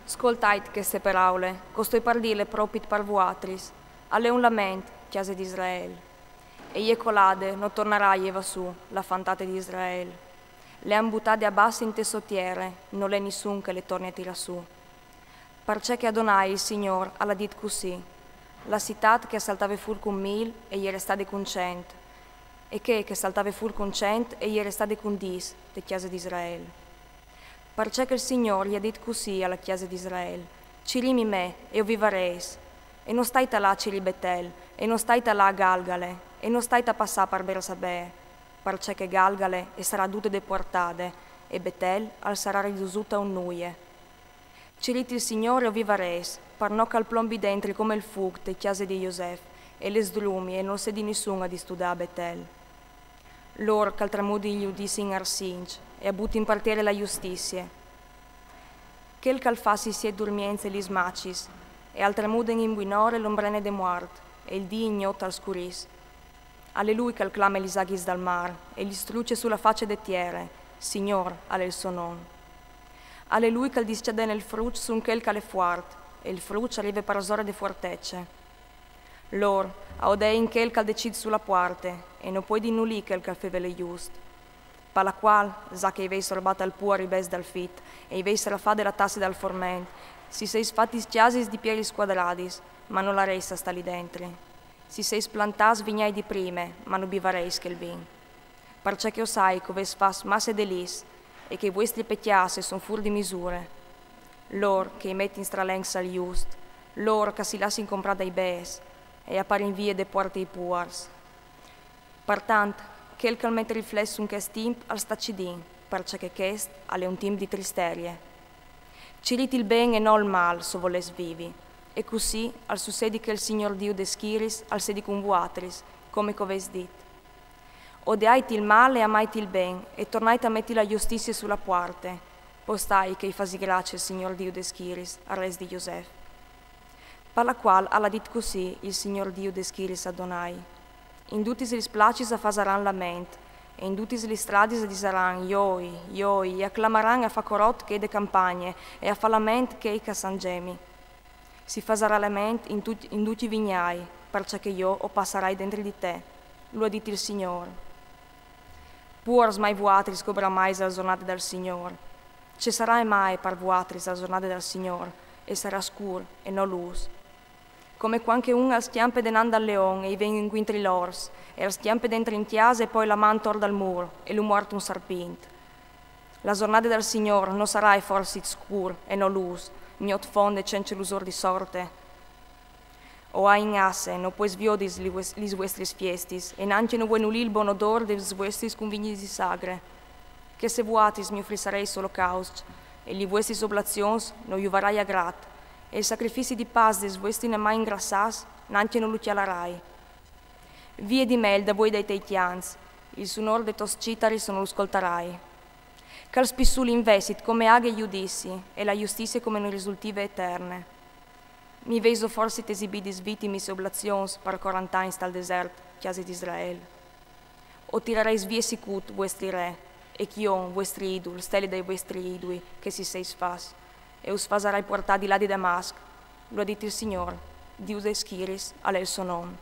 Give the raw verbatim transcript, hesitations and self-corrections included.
Scoltait cheste peraule, co stoi par dîle propit par vuatris. Al è un lament, cjase di Israel. E je colade, no tornarà a jevâ sù, la fantate di Israel. Le àn butade a bas inte sô tiere, nol è nissun che le torni a tirâ sù. Parcè che Adonai, il Signôr, al à dit cussì: La citât che e saltave fûr cun mil e je restade cun cent, e chê che e saltave fûr cun cent e je restade cun dîs, te cjase di Israel. Parcè che il Signôr i à dit cussì a la cjase di Israel: Cirîmi me, e o vivarês. E no stait a lâ a cirî Betel, e no stait a lâ a Galgale, e no stait a passâ par Bersabee, parcè che Galgale e sarà dute depuartade, e Betel al sarà ridusût a un nuie. Cirît il Signôr e o vivarês, par no che al plombi dentri come il fûc te cjase di Josef, e le sdrumi e nol sedi nissun a distudâ a Betel. Lôr che al tramudin il judizi in arsinç, e a butin par tiere la justizie. Chel che al fâs i siet durmients e lis macis, e al tramude in buinore l'ombrene de muart, e il dì in gnot al scurìs. Al è lui che al clame lis aghis dal mâr, e lis struce su la face de tiere: Signôr al è il so non. Al è lui che al discjadene il fruç sun chel che al è fuart, e il fruç al rive parsore de fuartece. Lôr a odein chel che al decît su la puarte, e no puedin nulî chel che al fevele just. Par la cuâl, za che i veis robât al puar i bêçs dal fit, e i veis rafade la tasse dal forment, si seis fatis cjasis di pieris cuadradis, ma no larês a stâ li dentri. Si seis plantâts vignai di prime, ma no bivarês chel vin. Parcè che o sai che o vês fat masse delîts, e che i vuestris pecjâts a son fûr di misure. Lôr che i metin stralencs al just, lôr che si lassin comprâ dai bêçs, e a parin vie depuarte i puars. Partant, chel che al met riflès sun chest timp al sta cidint, parcè che chest al è un timp di tristerie. Cirît il ben e no il mâl, se o volês vivi. E cussì al sucedi che il Signôr Diu des schiriis al sedi cun vuatris, come che o vês dit. Odiait il mâl e amait il ben, e tornait a meti la justizie su la puarte, po stai che i fasi gracie il Signôr Diu des schiriis al res di Josef. Par la cuâl al à dit cussì il Signôr Diu des schiriis Adonai: In dutis lis placis a fasaran lament, e in dutis lis stradis a disaran: Joi, joi, e a clamaran a fâ corot chei de campagne, e a fâ lament chei che a san gjemi. Si fasarà lament in, tut- in ducj i vignâi, parcè che jo o passarai dentri di te, lu à dit il Signôr. Puars mai vuatris che o bramais a la zornade dal Signôr. Ce sarà mai par vuatris a la zornade dal Signôr, e sarà scûr e no lûs. Come cuant che un al scjampe denant dal leon e i ven incuintri l'ors, e al scjampe dentri in cjase e poi la man tor dal mûr e lu muart un sarpint. La zornade dal Signôr no sarà forsit scûr e no lûs, gnot fonde cence lusôr di sorte? O ain asse, no pues viodi li vues- lis vuestris fiestis, e nancje no vuei nulî il bon odôr des vuestris cunvignis di sagre. Che se vuatris mi ufrissareis olocauscj, e li vuestris oblazions no juvarai a grat, e il sacrifici di pâs des vuestris namais ingrassâts nancje no lu cjalarai. Vie di me il da vuei dai tei cjants, il sunôr des tôs citaris no lu scoltarai. Che al spisuli invezit come aghe il judizi, e la justizie come une risultive eterne. Mi vêso forsit esibidis vitimis e oblazions par cuarant'agns tal desert, cjase di Israel? O tirarês vie sicut vuestri re, e Chion, vuestri idul, stele dai vuestris idui, che si seis fats, e us fasarai puartâ di là di Damasc, lu à dit il Signôr, Diu des schiriis al è il so non.